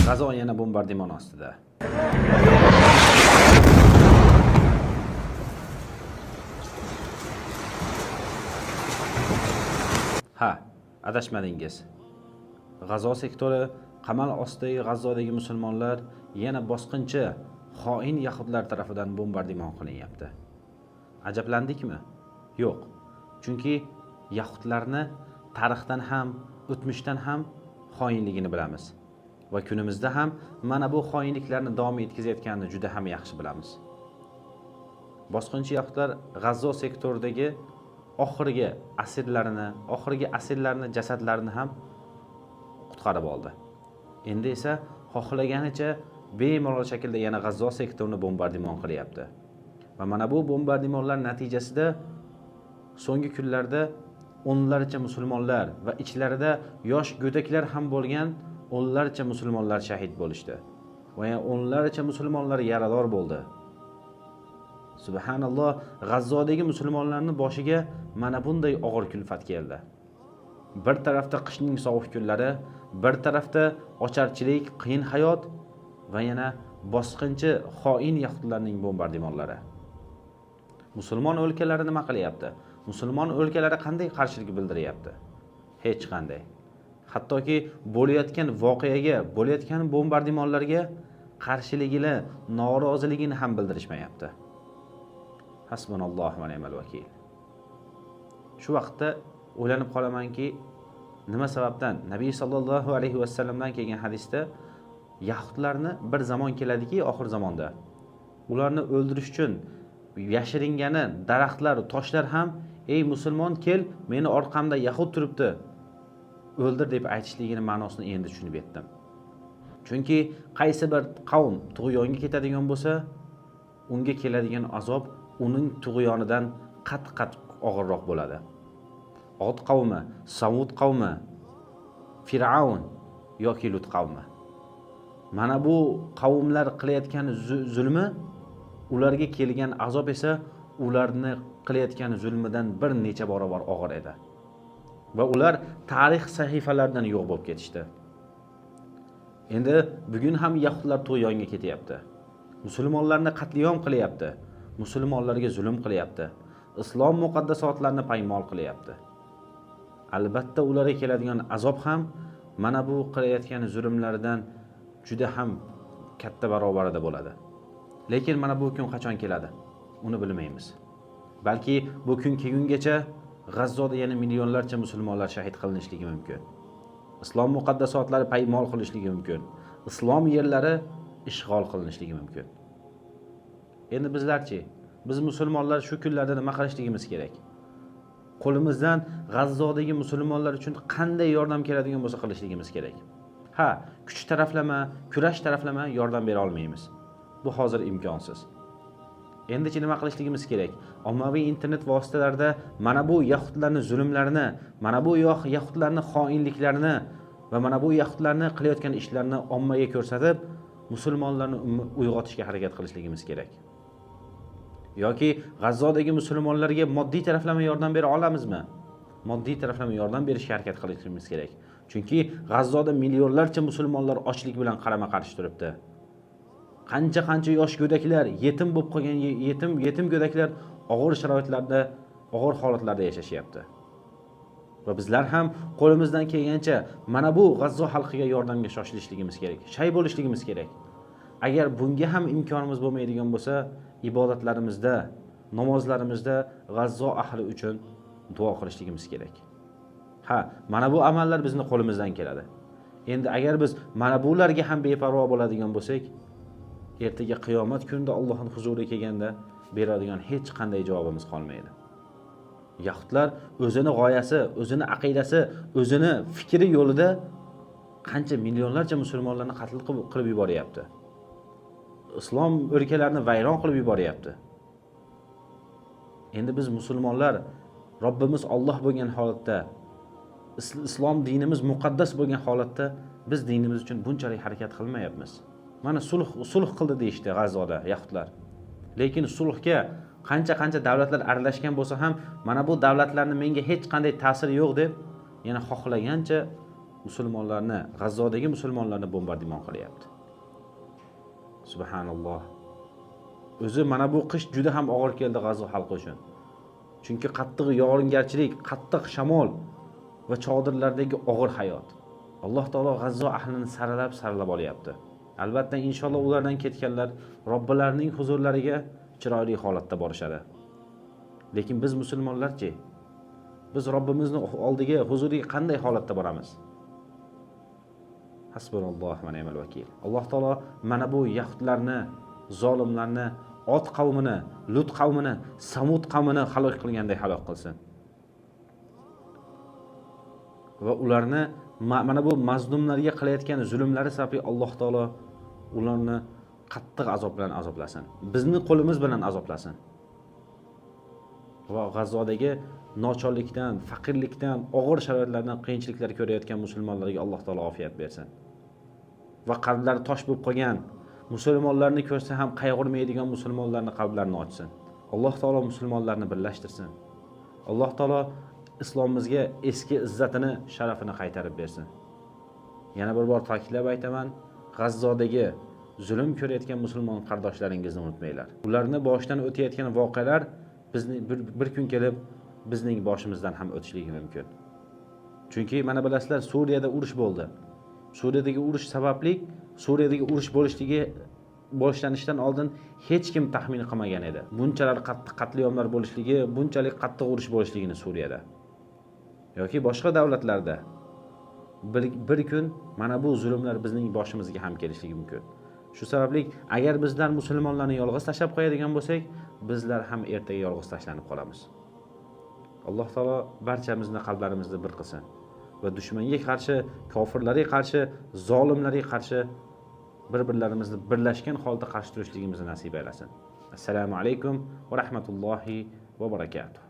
G'azo yana bombardimon ostida. Ha, adashmadingiz. G'azo sektori qamal ostidagi G'azodagi musulmonlar yana bosqinchi, xoin yahudlar tarafidan bombardimon qilinyapti. Ajablandikmi? Yo'q. Chunki yahudlarni tarixdan ham, o'tmishdan ham xoinligini bilamiz. Va kunimizda ham mana bu xoinliklarni davom etkazayotganini juda ham yaxshi bilamiz. Bosqinchi yahudlar G'azo sektoridagi oxirgi asirlarini, oxirgi asirlarni jasadlarini ham qutqarib oldi. Endi esa xohlaganicha bemalol shaklda yana G'azo sektorini bombardimon qilyapti. Va mana bu bombardimonlar natijasida so'nggi kunlarda o'nlarcha musulmonlar va ichlarida yosh go'daklar ham bo'lgan o'nlarcha musulmonlar shahid bo'lishdi. Va yana o'nlarcha musulmonlar yarador bo'ldi. Subhanalloh, G'azzodagi musulmonlarning boshiga mana bunday og'ir kulfat keldi. Bir tarafda qishning sovuq kunlari, bir tarafda ocharchilik, qiyin hayot va yana bosqinchi xoin yahudlarning bombardimonlari. Musulmon o'lkalari nima qilyapti? Musulmon o'lkalari qanday qarshilik bildiryapti? Hech qanday. Hattoki bo'layotgan voqeaga, bo'layotgan bombardimonlarga qarshiligini, noroziligini ham bildirishmayapti. Hasbunallohu va ni'mal vakil. Shu vaqtda o'ylanib qolamanki, nima sababdan Nabiy sallallohu alayhi vasallamdan kelgan hadisda yahudlarni bir zamon keladiki, oxir zamonda ularni o'ldirish uchun yashiringani daraxtlar, toshlar ham ey musulmon kel, meni orqamda yahud turibdi, o'ldir deb aytishligini ma'nosini endi tushunib yetdim. Chunki qaysi bir qavm tug'yonga ketadigan bo'lsa, unga keladigan azob uning tug'yonidan qat-qat og'irroq bo'ladi. Ot qavmi, Samud qavmi, Fir'avn yoki Lut qavmi. Mana bu qavmlar qilayotgan zulmi, ularga kelgan azob esa ularni qilayotgan zulmidan bir necha barobar og'ir edi. Va ular tarix sahifalaridan yo'q bo'lib ketishdi. Endi bugun ham yahudlar tug'yonga ketyapti. Musulmonlarni qatliom qilyapti. Musulmonlarga zulm qilyapti. Islom muqaddasotlarini paymol qilyapti. Albatta ularga keladigan azob ham mana bu qilayotgan zulmlaridan juda ham katta barobarida bo'ladi. Lekin mana bu kun qachon keladi? Uni bilmaymiz. Balki bu kun kelgungacha G'azzoda yana millionlarcha musulmonlar shahid qilinishligi mumkin. Islom muqaddasotlari paymol qilishligi mumkin. Islom yerlari ishg'ol qilinishligi mumkin. Endi bizlarchi, biz musulmonlar shu kunlarda nima qilishligimiz kerak? Qo'limizdan G'azzodagi musulmonlar uchun qanday yordam keladigan bo'lsa qilishligimiz kerak. Ha, kuch taraflama, kurash taraflama yordam bera olmaymiz. Bu hozir imkonsiz. Endichi nima qilishligimiz kerak? Ommaviy internet vositalarida mana bu yahudlarning zulmlarini, mana bu yahudlarning xoinliklarini va mana bu yahudlarni qilayotgan ishlarini ommaga ko'rsatib, musulmonlarni uyg'otishga harakat qilishligimiz kerak. Yoki G'azzodagi musulmonlarga moddiy taraflama yordam bera olamizmi? Moddiy taraflama yordam berishga harakat qilishimiz kerak. Chunki G'azzoda millionlarcha musulmonlar ochlik bilan qarama-qarshi turibdi. Qancha-qancha yosh go'daklar, yetim bo'lib qolgan yetim go'daklar og'ir sharoitlarda, og'ir holatlarda yashashyapti. Va bizlar ham qo'limizdan kelgancha mana bu G'azzo xalqiga yordamga shoshilishligimiz kerak, shay bo'lishligimiz kerak. Agar bunga ham imkonimiz bo'lmaydigan bo'lsa, ibodatlarimizda, namozlarimizda G'azzo ahli uchun duo qilishligimiz kerak. Ha, mana bu amallar bizning qo'limizdan keladi. Endi agar biz mana bularga ham beparvo bo'ladigan bo'lsak, ertaga qiyomat kunida Allohning huzuriga kelganda beradigan hech qanday javobimiz qolmaydi. Yahudlar o'zini g'oyasi, o'zini aqidasi, o'zini fikri yo'lida qancha millionlarcha musulmonlarni qatl qilib yuboryapti. Islom o'lkalarini vayron qilib yuboryapti. Endi biz musulmonlar Robbimiz Alloh bo'lgan holatda, islom dinimiz muqaddas bo'lgan holatda biz dinimiz uchun bunchalik harakat qilmayapmiz. Mana sulh qildi deyishdi G'azoda yahudlar. Lekin sulhga qancha-qancha davlatlar aralashgan bo'lsa ham, mana bu davlatlarning menga hech qanday ta'siri yo'q deb yana xohlagancha musulmonlarni, G'azzodagi musulmonlarni bombardimon qilyapti. Subhanalloh. O'zi mana bu qish juda ham og'ir keldi G'azzo xalqi uchun. Chunki qattiq yog'ingarchilik, qattiq shamol va chodirlardagi og'ir hayot. Alloh taolo G'azzo ahlini saralab saralab olyapti. Albatta inshaalloh ulardan ketganlar Robbilarining huzurlariga chiroyli holatda borishadi. Lekin biz musulmonlarchi, biz Robbimizni oldiga, huzuriga qanday holatda boramiz? Hasbunalloh va ni'mal vakil. Alloh taolo mana bu yahudlarni, zolimlarni, Ot qavmini, Lut qavmini, Samud qavmini halok qilganday halok qilsin. Va ularni mana bu mazlumlarga qilayotgan zulmlari sababli Alloh taolo ularni qattiq azob bilan azoblasin. Bizni qo'limiz bilan azoblasin. Va G'azzodagi nochorlikdan, faqirlikdan, og'ir sharoitlardan qiyinchiliklar ko'rayotgan musulmonlarga Alloh taolo ofiyat bersin. Va qalblari tosh bo'lib qolgan musulmonlarni ko'rsa ham qayg'urmaydigan musulmonlarni qalblarini ochsin. Alloh taolo musulmonlarni birlashtirsin. Alloh taolo islomimizga eski izzatini, sharafini qaytarib bersin. Yana bir bor ta'kidlab aytaman, G'azzodagi zulm ko'rayotgan musulmon qardoshlaringizni unutmanglar. Ularni boshidan o'tayotgan voqealar bizni bir kun kelib bizning boshimizdan ham o'tishligi mumkin. Chunki mana bilasizlar, Suriyada urush bo'ldi. Suriyadagi urush sababli, Suriyadagi urush bo'lishligi boshlanishidan oldin hech kim taxmin qilmagan edi. Bunchalar qattiq qatliamlar bo'lishligi, bunchalik qattiq urush bo'lishligini Suriyada yoki boshqa davlatlarda bir kun mana bu zulmlar bizning boshimizga ham kelishligi mumkin. Shu sababli agar bizlar musulmonlarni yolg'iz tashlab qo'yadigan bo'lsak, bizlar ham ertaga yolg'iz tashlanib qolamiz. Alloh taolo barchamizni qalblarimizni bir qilsin va dushmanga qarshi, kofirlarga qarshi, zolimlarga qarshi bir-birlarimizni birlashgan holda qarshi turishligimizni nasib aylasin. Assalomu alaykum va rahmatullohi va barakatuh.